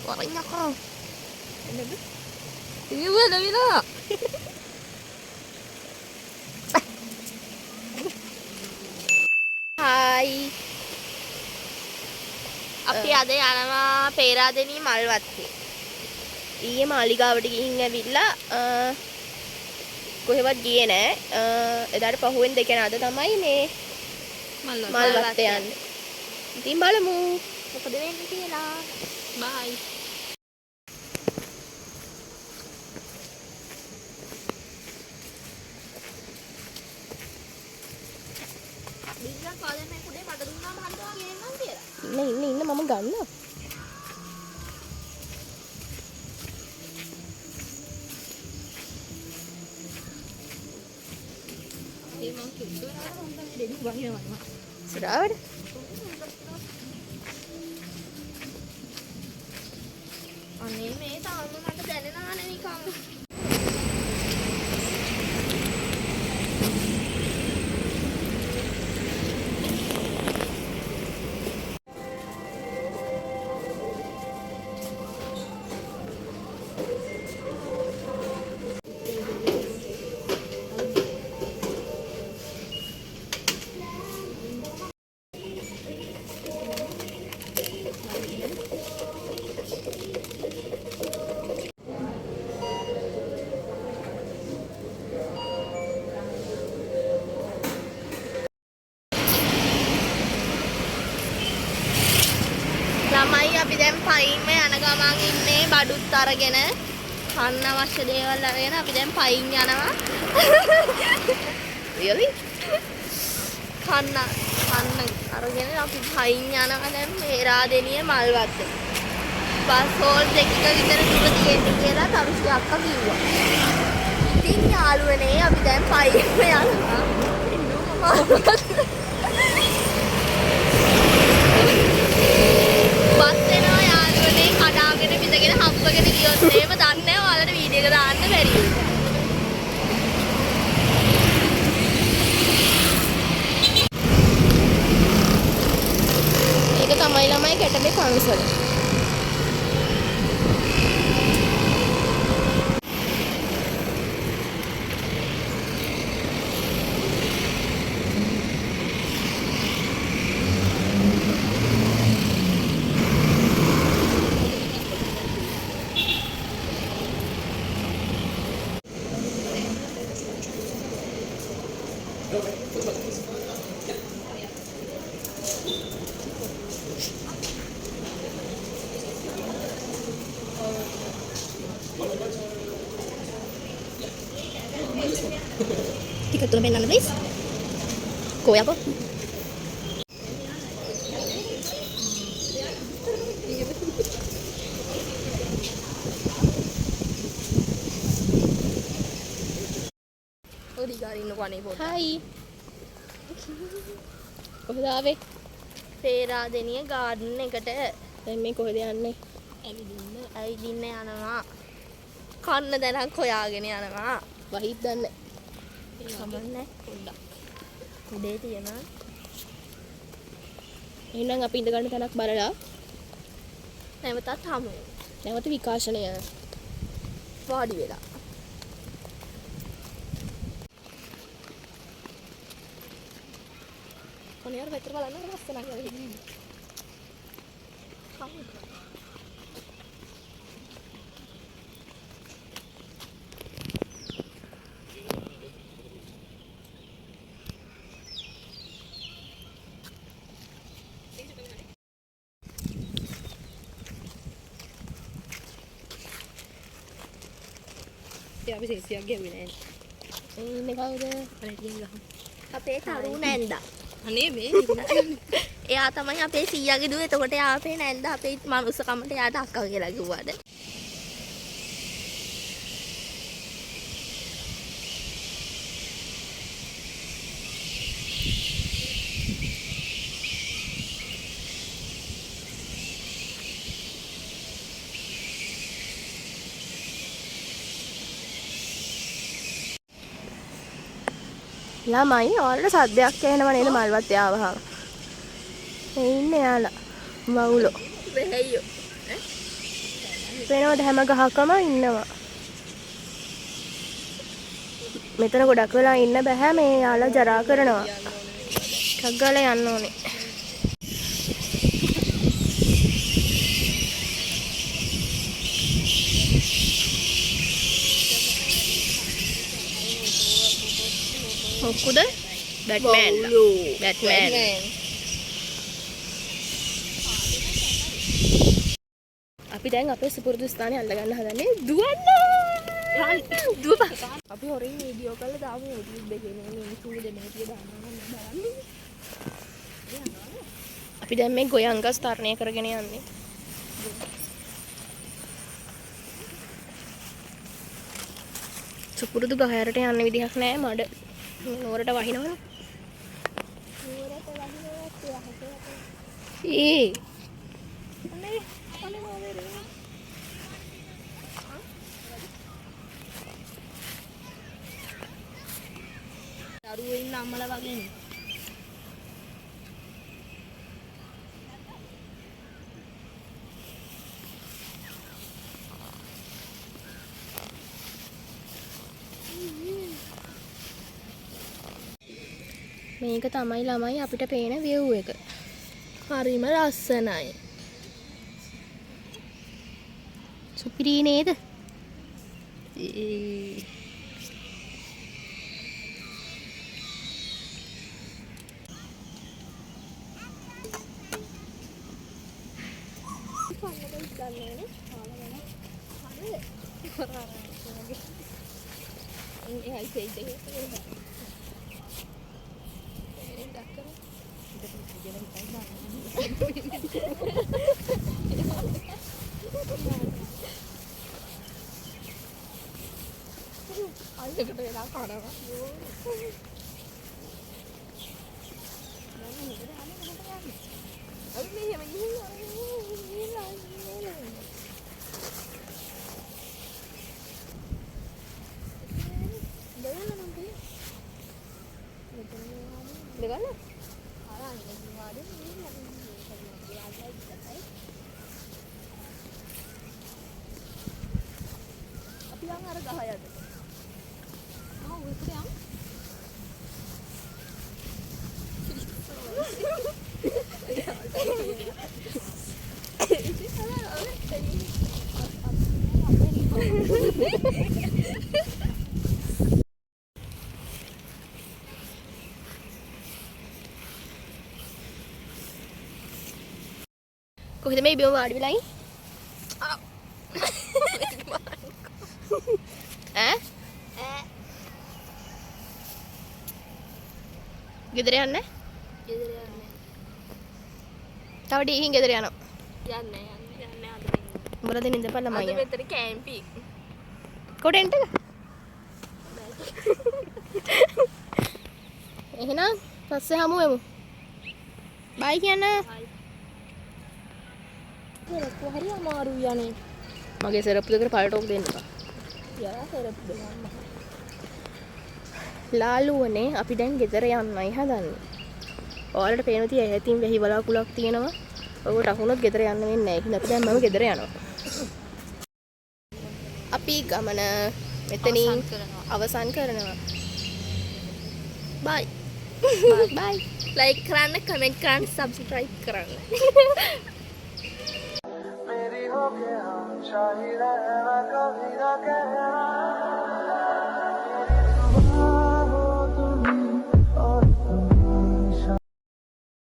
වරින් යකෝ. එන්නද? ඉව්ව ලවිලා. හායි. අපි අද යනවා පේරාදෙණිය මල්වත්තේ. ඊයේ මාලිගාවට ගිහින් ඇවිල්ලා කොහෙවත් ගියේ නෑ. එදාට පහුවෙන් දෙකන අද තමයි මේ මල්වත්තේ යන්නේ. ඉතින් බලමු මොකද වෙන්නේ කියලා. බයි. බිග්ගක් වාදන මේ කුඩේ මට දුන්නාම හරිද වගේ එන්නම් කියලා. ඉන්න ඉන්න ඉන්න මම ගන්නවා. ඒ මං කිව්වා මං තමයි දෙන්න වහිනවා. සුරාවට. අනේ මේ තාම මට දැනෙනවනේ නිකන්. ළමයි අපි දැන් පයින්ම යන ගමන් ඉන්නේ බඩුත් අරගෙන කන්න අවශ්‍ය දේවල් අරගෙන අපි දැන් පයින් යනවා. Really? කන්න කන්න අරගෙන අපි පයින් යනවා දැන් පේරාදෙණිය මල්වත්තේ. බස් හෝල් දෙකක විතර දුර තියෙන්නේ කියලා තරුෂි අක්කා කිව්වා. ඉතින් යාළුවනේ අපි දැන් පයින්ම යනවා. බස් එනවා යාළුවනේ කඩාගෙන බිඳගෙන හප්පගෙන ගියොත් එහෙම දන්නේ නැහැ ඔයාලට වීඩියෝ එක දාන්න බැරි වෙයි. මේක තමයි ළමයි කැටබේ පන්සල. ටිකක් තුන පෙන්නන්න ප්ලීස්. කෝ යකෝ. ඔය දිගාරින් ඉන්නකෝ අනේ පොඩ්ඩක්. හායි. කොහෙද ආවේ? පේරාදෙණිය ගාඩන් එකට. දැන් මේ කොහෙද යන්නේ? ඇවිදින්න ඇවිදින්න යනවා. කන්න දැනක් හොයාගෙන යනවා. වහිත් දන්නේ. කමන්නේ පොඩ්ඩක්. උඩේ තියෙනවා. එහෙනම් අපි ඉඳ ගන්න තැනක් බලලා නැවතත් හමු වෙමු. නැවත විකාශනය. වාඩි වෙලා. අනේ අර පැත්තට බලන්න අර ලස්සනයි අර ඉන්නේ. කවුද? අපි සෙල්ෆියක් ගැහුවේ නෑනේ. මේ ඉන්නේ කවුද? අර ටිකෙන් ගහමු. අපේ තරු නැන්දා. අනේ මේ එයා තමයි අපේ සීයාගේ දුව. එතකොට එයා අපේ නැන්දා අපේ මනුස්සකමට එයාට අක්කා කියලා කිව්වාද? ළමයි ඔයාලට සද්දයක් ඇහෙනව නේද මල්වත්තේ ආවහම? මේ ඉන්නේ යාලා. වවුලෝ. වෙහෙයෝ. පේනවද හැම ගහකම ඉන්නවා. මෙතන ගොඩක් වෙලා ඉන්න බෑ මේ යාලා ජරා කරනවා. ටක් ගාලා යන්න ඕනේ. මොකද? බැට්මෑන්. බැට්මෑන්. අපි දැන් අපේ සුපුරුදු ස්ථානේ අල්ලගන්න හදන්නේ. දුවන්න! දුවපන්. අපි හොරින් වීඩියෝ කරලා දාමු YouTube එකේ නේ මේ තුන් දෙනෙක් ටික දානවා නම් බලන්න. අපි දැන් මේ ගොයන් ගස් තරණය කරගෙන යන්නේ. සුපුරුදු ගහ යටට යන්න විදිහක් නෑ මඩ. නුවරට වහිනවනේ. නුවරට වහිනවත් අහස. ඒ අනේ අනේ මාවේ. දරුවෝ ඉන්න අම්මලා වගේ නේ. මේක තමයි ළමයි අපිට පේන view එක. හරිම ලස්සනයි. සුපිරි නේද? අල්ලකට වෙලා කනවා. අපි මෙහෙම ගිහින් ගිහිල්ලා දෙගන්න? අපි යන් අර ගහ යට. ආ ඔය උඩ යන්. කොහෙද මේ බිම වාඩි වෙලා ඉන්නේ? ඈ? ගෙදර යන්නේ? ගෙදර යන්නේ. තව ඩීහින් ගෙදර යනවා. යන්නේ යන්නේ යන්නේ අද. උඹලා දෙන්න ඉඳපන් ළමයි. අද මෙතන කැම්පින්. කො ටෙන්ට් එක? එහෙනම් පස්සේ හමු වෙමු. බයි කියන්න. සෙරප්පු හරි අමාරුයි අනේ. මගේ සෙරප්පු දෙකට පළටෝක් දෙන්න එපා. යා සෙරප්පු දෙකක්. ලාළුවනේ අපි දැන් ගෙදර යන්නයි හදන්නේ. ඔයාලට පේන තිය ඈතින් වැහි වලාකුළක් තියෙනවා. ඔයගොල්ලෝ අහුනොත් ගෙදර යන්න වෙන්නේ නැහැ. ඒකින් අපි දැන් මම ගෙදර යනවා. අපි ගමන මෙතනින් අවසන් කරනවා. බයි. බයි. ලයික් කරන්න, කමෙන්ට් කරන්න, සබ්ස්ක්‍රයිබ් කරන්න. मेरी हो के हम शाही रहना कभी ना कहना।